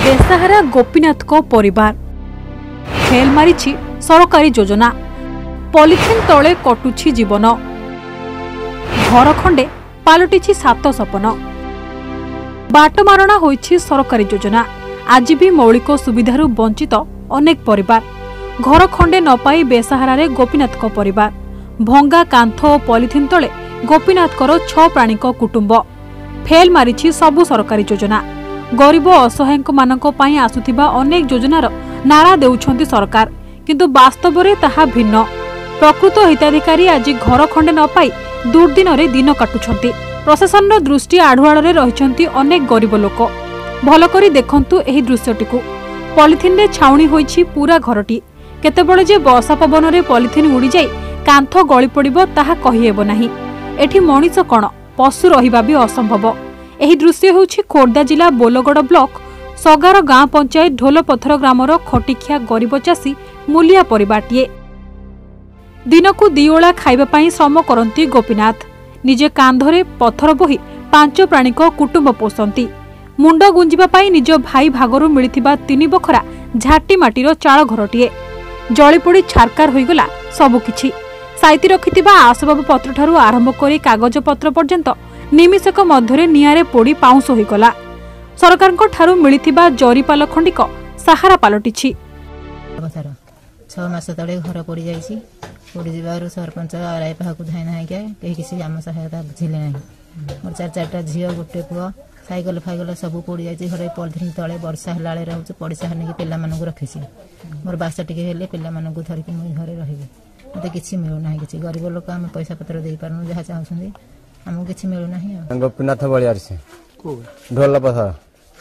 ବେସାହାରା ଗୋପୀନାଥଙ୍କ ପରିବାର। ଫେଲ୍ ମାରିଛି ସରକାରୀ ଯୋଜନା, ପଲିଥିନ୍ ତଳେ କଟୁଛି ଜୀବନ। ଘର ଖଣ୍ଡେ ପାଲଟିଛି ସାତ ସପନ। ବାଟମାରଣା ହୋଇଛି ସରକାରୀ ଯୋଜନା। ଆଜି ବି ମୌଳିକ ସୁବିଧାରୁ ବଞ୍ଚିତ ଅନେକ ପରିବାର। ଘର ଖଣ୍ଡେ ନ ପାଇ ବେସାହାରାରେ ଗୋପୀନାଥଙ୍କ ପରିବାର। ଭଙ୍ଗା କାନ୍ଥ ଓ ପଲିଥିନ୍ ତଳେ ଗୋପୀନାଥଙ୍କର 6 ପ୍ରାଣୀଙ୍କ କୁଟୁମ୍ବ। ଫେଲ୍ ମାରିଛି ସବୁ ସରକାରୀ ଯୋଜନା। ଗରିବ ଅସହାୟଙ୍କମାନଙ୍କ ପାଇଁ ଆସୁଥିବା ଅନେକ ଯୋଜନାର ନାରା ଦେଉଛନ୍ତି ସରକାର, କିନ୍ତୁ ବାସ୍ତବରେ ତାହା ଭିନ୍ନ। ପ୍ରକୃତ ହିତାଧିକାରୀ ଆଜି ଘର ଖଣ୍ଡେ ନ ପାଇ ଦୁର୍ଦ୍ଦିନରେ ଦିନ କାଟୁଛନ୍ତି। ପ୍ରଶାସନର ଦୃଷ୍ଟି ଆଢୁଆଳରେ ରହିଛନ୍ତି ଅନେକ ଗରିବ ଲୋକ। ଭଲ କରି ଦେଖନ୍ତୁ ଏହି ଦୃଶ୍ୟଟିକୁ। ପଲିଥିନରେ ଛାଉଣି ହୋଇଛି ପୁରା ଘରଟି। କେତେବେଳେ ଯେ ବର୍ଷା ପବନରେ ପଲିଥିନ୍ ଉଡ଼ିଯାଇ କାନ୍ଥ ଗଳିପଡ଼ିବ ତାହା କହିହେବ ନାହିଁ। ଏଠି ମଣିଷ କ'ଣ, ପଶୁ ରହିବା ବି ଅସମ୍ଭବ। ଏହି ଦୃଶ୍ୟ ହେଉଛି ଖୋର୍ଦ୍ଧା ଜିଲ୍ଲା ବୋଲଗଡ଼ ବ୍ଲକ ସଗାର ଗାଁ ପଞ୍ଚାୟତ ଢୋଲପଥର ଗ୍ରାମର ଖଟିଖିଆ ଗରିବ ଚାଷୀ ମୂଲିଆ ପରିବାରଟିଏ। ଦିନକୁ ଦିଓଳା ଖାଇବା ପାଇଁ ଶ୍ରମ କରନ୍ତି ଗୋପୀନାଥ। ନିଜେ କାନ୍ଧରେ ପଥର ବୋହି 5 ପ୍ରାଣୀଙ୍କ କୁଟୁମ୍ବ ପୋଷନ୍ତି। ମୁଣ୍ଡ ଗୁଞ୍ଜିବା ପାଇଁ ନିଜ ଭାଇ ଭାଗରୁ ମିଳିଥିବା 3 ବଖରା ଝାଟି ମାଟିର ଚାଳ ଘରଟିଏ ଜଳିପୋଡ଼ି ଛାରକାର ହୋଇଗଲା ସବୁକିଛି। ସାଇତି ରଖିଥିବା ଆସବାବପତ୍ରଠାରୁ ଆରମ୍ଭ କରି କାଗଜପତ୍ର ପର୍ଯ୍ୟନ୍ତ ନିମିଷକ ମଧ୍ୟରେ ନିଆଁରେ ପୋଡ଼ି ପାଉଁଶ ହୋଇଗଲା। ସରକାରଙ୍କ ଠାରୁ ମିଳିଥିବା ଜରିପାଲ ଖଣ୍ଡିକ ସାହାରା ପାଲଟିଛି। 6 ମାସ ତଳେ ଘର ପୋଡ଼ିଯାଇଛି। ପୋଡ଼ିଯିବାରୁ ସରପଞ୍ଚ ଆର୍ଆଇ ପାଖକୁ ଧାଇଁ ଧାଇଁକା କେହି କିଛି ଆମ ସହାୟତା ବୁଝିଲେ ନାହିଁ। ମୋର 4 4ଟା ଝିଅ, ଗୋଟେ ପୁଅ, ସାଇକେଲ ଫାଇକେଲ ସବୁ ପୋଡ଼ିଯାଇଛି। ଘରେ ପଲିଥିନ୍ ତଳେ ବର୍ଷା ହେଲା ବେଳେ ରହୁଛୁ। ପଡ଼ିଶା ନେଇକି ପିଲାମାନଙ୍କୁ ରଖିଛି। ମୋର ବାସ ଟିକେ ହେଲେ ପିଲାମାନଙ୍କୁ ଧରିକି ମୁଁ ଘରେ ରହିବି। ମୋତେ କିଛି ମିଳୁନାହିଁ କିଛି। ଗରିବ ଲୋକ ଆମେ, ପଇସା ପତ୍ର ଦେଇପାରୁନୁ। ଯାହା ଚାହୁଁଛନ୍ତି ଆମକୁ କିଛି ମିଳୁନାହିଁ। ଆଉ ଗୋପୀନାଥ ବଳିଆର ସେ, ଢୋଲପଥର।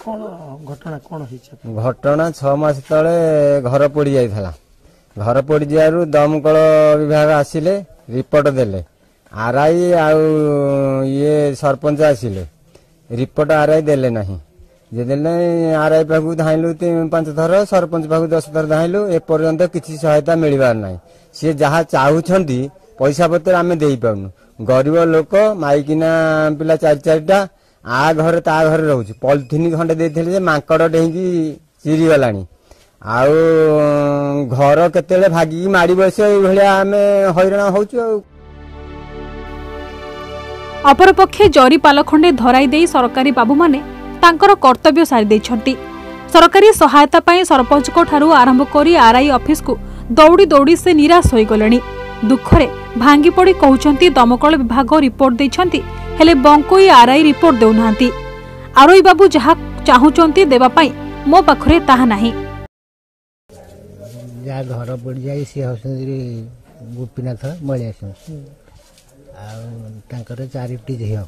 କଣ ଘଟଣା, କଣ ହେଇଛି? ଘଟଣା, 6 ମାସ ତଳେ ଘର ପୋଡ଼ି ଯାଇଥିଲା। ଘର ପୋଡ଼ି ଯିବାରୁ ଦମକଳ ବିଭାଗ ଆସିଲେ, ରିପୋର୍ଟ ଦେଲେ। ଆର୍ଆଇ ଆଉ ଇଏ ସରପଞ୍ଚ ଆସିଲେ, ରିପୋର୍ଟ ଆର୍ଆଇ ଦେଲେ ନାହିଁ। ଯେ ଦେଲେ, ଆର୍ଆଇ ପାଖକୁ ଧାଇଁଲୁ 5 ଥର, ସରପଞ୍ଚ ପାଖକୁ 10 ଥର ଧାଇଁଲୁ, ଏପର୍ଯ୍ୟନ୍ତ କିଛି ସହାୟତା ମିଳିବାର ନାହିଁ। ସିଏ ଯାହା ଚାହୁଁଛନ୍ତି ପଇସା ପତ୍ର ଆମେ ଦେଇପାରୁନୁ। ଗରିବ ଲୋକ, ମାଇକିନା ପିଲା 4 4ଟା, ଆ ଘରେ ତା ଘରେ ରହୁଛୁ। ପଲିଥିନ୍ ଖଣ୍ଡେ ଦେଇଥିଲେ ଯେ ମାଙ୍କଡ଼ ଡେଇଁକି ଚିରିଗଲାଣି। ଆଉ ଘର କେତେବେଳେ ଭାଗିକି ମାଡ଼ି ବସିବ, ଏଇଭଳିଆ ଆମେ ହଇରାଣ ହଉଛୁ। ଆଉ ଅପରପକ୍ଷେ ଜରି ପାଲ ଖଣ୍ଡେ ଧରାଇ ଦେଇ ସରକାରୀ ବାବୁମାନେ ତାଙ୍କର କର୍ତ୍ତବ୍ୟ ସାରି ଦେଇଛନ୍ତି। ସରକାରୀ ସହାୟତା ପାଇଁ ସରପଞ୍ଚଙ୍କ ଠାରୁ ଆରମ୍ଭ କରି ଆର୍ଆଇ ଅଫିସକୁ ଦୌଡ଼ି ଦୌଡ଼ି ସେ ନିରାଶ ହୋଇଗଲେଣି। ଦୁଃଖରେ ଭାଙ୍ଗି ପଡ଼ି କହୁଛନ୍ତି, ଦମକଳ ବିଭାଗ ରିପୋର୍ଟ ଦେଇଛନ୍ତି, ହେଲେ ବଙ୍କୋଇ ଆର୍ଆଇ ରିପୋର୍ଟ ଦେଉନାହାନ୍ତି। ଆରଇ ବାବୁ ଯାହା ଚାହୁଁଛନ୍ତି ଦେବା ପାଇଁ ମୋ ପାଖରେ ତାହା ନାହିଁ। ଯାହା ଘର ପୋଡ଼ିଯାଇ, ସିଏ ହେଉଛନ୍ତି ଗୋପୀନାଥ ବଳିଆସିଂ, ଆଉ ତାଙ୍କର 4ଟି ଝିଅ।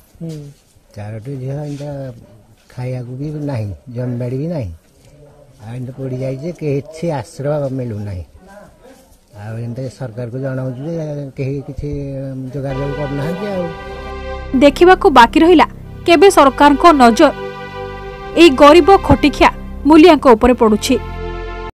4ଟି ଝିଅ, ଏଇଟା ଖାଇବାକୁ ବି ନାହିଁ, ଜମିବାଡ଼ି ବି ନାହିଁ। ଆଉ ଏମିତି ପୋଡ଼ିଯାଇଛି, କିଛି ଆଶ୍ରୟ ମିଳୁନାହିଁ। ଆଉ ଏମିତି ସରକାରକୁ ଜଣାଉଛୁ ଯେ କେହି କିଛି ଯୋଗାଯୋଗ କରୁନାହାନ୍ତି। ଆଉ ଦେଖିବାକୁ ବାକି ରହିଲା କେବେ ସରକାରଙ୍କ ନଜର ଏଇ ଗରିବ ଖଟିଖିଆ ମୂଲିଆଙ୍କ ଉପରେ ପଡୁଛି।